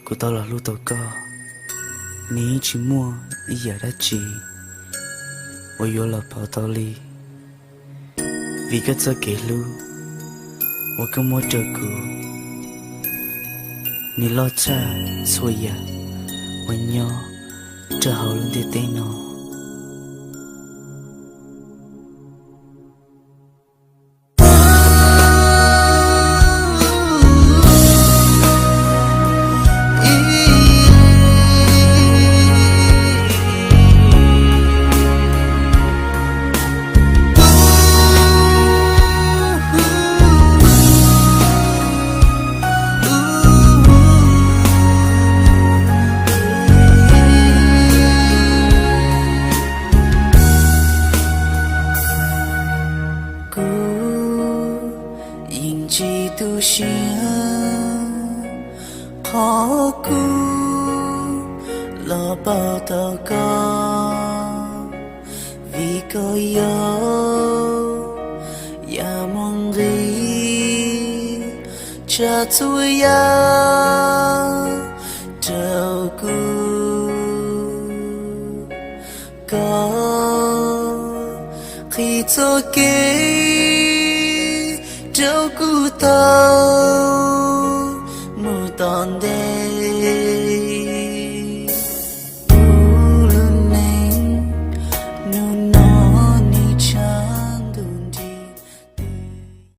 Kuv tau los hlub tau koj, nws yeej tsis muaj ib yam dab tsi uas yuav los pauv tau li, vim koj txoj kev hlub uas koj muab rau kuv, nws loj tshaj txhua yam uas nyob rau hauv lub ntiaj teb no. Kuv yeej tsis tu siab qhov kuv los pauv tau koj, vim koj yog yam muaj nqis tshaj txhua yam rau kuv. Koj qhib txoj kev rau kuv tau